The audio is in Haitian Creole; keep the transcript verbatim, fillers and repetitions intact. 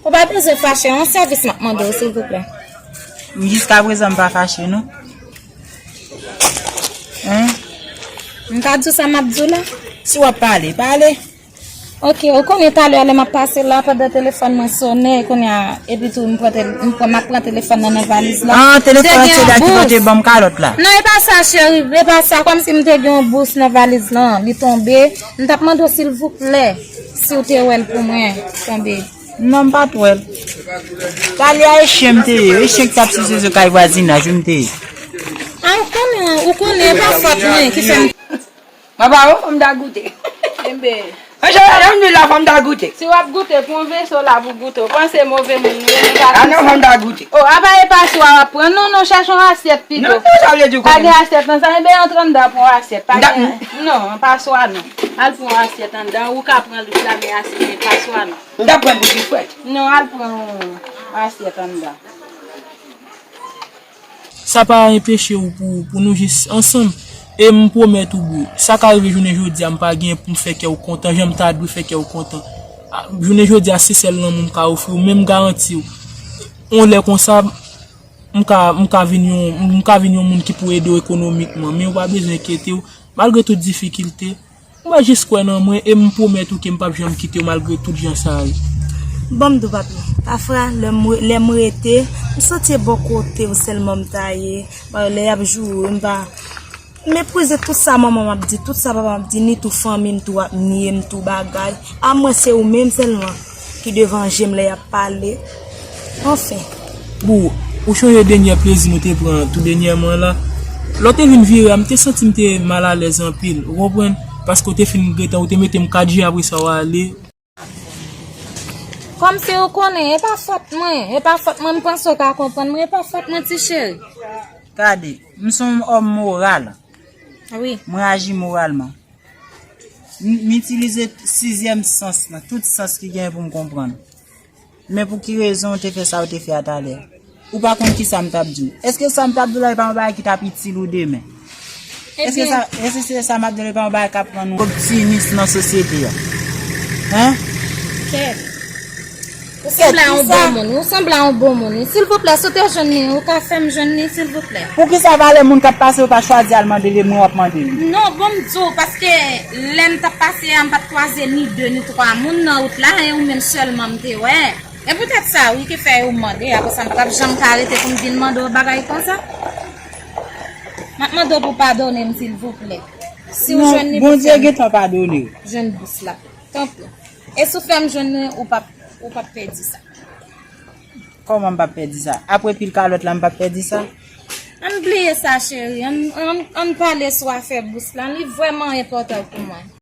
Ou pa bezwen fache, yon sèvis m ap mande w, silvouplè. Jiskaprezan, m pa fache, non. Hein? M ka di w sa m ap di w la? Si w ap pale, pale. Ok, ou konnen talè lè m ap pase la, pandan telefòn mwen sonnen, kounye a, epi tou m pran tel-, m pran, m ap pran telefòn nan nan valiz la. Ah, telefòn an te la ki kote ban m kalòt la. Non, e pa sa, cheri, e pa sa, kòmsi m te gen yon bous nan valiz lan, li tonbe. M t ap mande w silvouplè, si w te wè l pou mwen, tonbe. Non, m pa t wè l. Talè a e chen m te ye, e chen k t ap souse sou kay vwazinaj wi m te ye. Ah, ou konnen, ou konnen, e pa fòt mwen ki fè m Papa, yon fanm ta goute. Enben. Anjè, yon lwil la fanm ta goute. Si w ap goute, pran yon veso la pou goute. Ou panse move moun nou ye, nou pa konsa. Ah non, fanm ta goute. Oh, apa e paswa w ap pran? Non, non, chache yon asyèt pito. Non, non, sa vle di w konnen. Pa gen asyèt nan sa, enben antre anndan pran yon asyèt. Pa gen, non, paswa non. Al pran yon asyèt anndan, ou ka pran lwil la, men asyèt, men paswa non. M ta pran pou ti frèt. Non, al pran yon asyèt anndan. Sa pa enpeche w pou, pou nou jis ansanm. E m pwomèt ou, bro, sa ka rive jounen jodi a, m pa gen pou m fè kè w kontan, jan m ta dwe fè kè w kontan. A, jounen jodi a, se sèl lanmou m ka ofri w, men m garanti w, yon lè konsa, m ka, m ka vin yon, m ka vin yon moun ki pou ede w ekonomikman, men ou pa bezwen enkyete w, malgre tout difikilte, Ou pa jis kwè nan mwen e m pwomèt ou ke m p ap janm kite w malgre tout jan sa a ye. Ban m di w, papi, pafwa, lè m re-, lè m rete, m santi e bò kote w sèlman m ta ye. Paske lè y ap joure, m pa, m meprize tout sa manman m ap di, tout sa papa m ap di, ni tou fanmi m tou ap nye m, tou bagay. A mwen, se ou menm sèlman ki devan je m lè y ap pale. Anfen. Bro, ou chonje dènyè plezi nou te pran tou dènyèman la? Lè w te vin vire a, m te santi m te malalèz anpil, ou konprann? Paske w te fin gentan, ou te mete m kat je, apre sa w ale. Kòmsi ou konnen, e pa fòt mwen, e pa fòt mwen, m panse w ka konprann mwen, e pa fòt mwen, ti cheri. Gade, m se yon òm moral. Wi. Mwen aji moralman. M, m itilize sizyèm sans lan, tout sans ki genyen pou m konprann. Men pou ki rezon w te fè sa w te fè a talè a? Ou pa konn kisa m t ap di w. Èske sa m t ap di w la, e pa yon bagay ki t ap itil ou demen? Èske sa, èske se sa m ap di w la, e pa yon bagay k ap rann ou optimis nan sosyete a? Hein? Kèt. Ou sanble a yon bon moun, ou sanble a yon bon moun. Silvouplè, si w te jwenn li, ou ka fè m jwenn li, silvouplè. Poukisa valè moun k ap pase yo pa chwazi al mande li, mwen w ap mande li? Non, bon, m di w, paske lè m t ap pase a, m pa t kwaze ni de ni twa moun nan wout la, e ou menm sèlman m te wè. E poutèt sa, wi, ki fè yo mande, apre sa, m pa t ap janm ka rete pou m vin mande w bagay konsa. M ap mande w pou w padone m, silvouplè. Si w jwenn li, Bondye gentan padone w. Jwenn bous la. Tanpri. E si w fè m jwenn li, ou p ap, ou p ap pèdi sa. Kòman m p ap pèdi sa? Apre pil kalòt la, m p ap pèdi sa? Ann bliye sa, cheri. Ann, ann, ann pale sou afè bous la. Li vrèman enpòtan pou mwen.